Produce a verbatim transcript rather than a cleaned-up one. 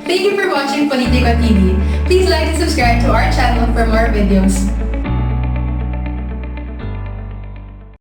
Thank you for watching Politico T V. Please like and subscribe to our channel for more videos.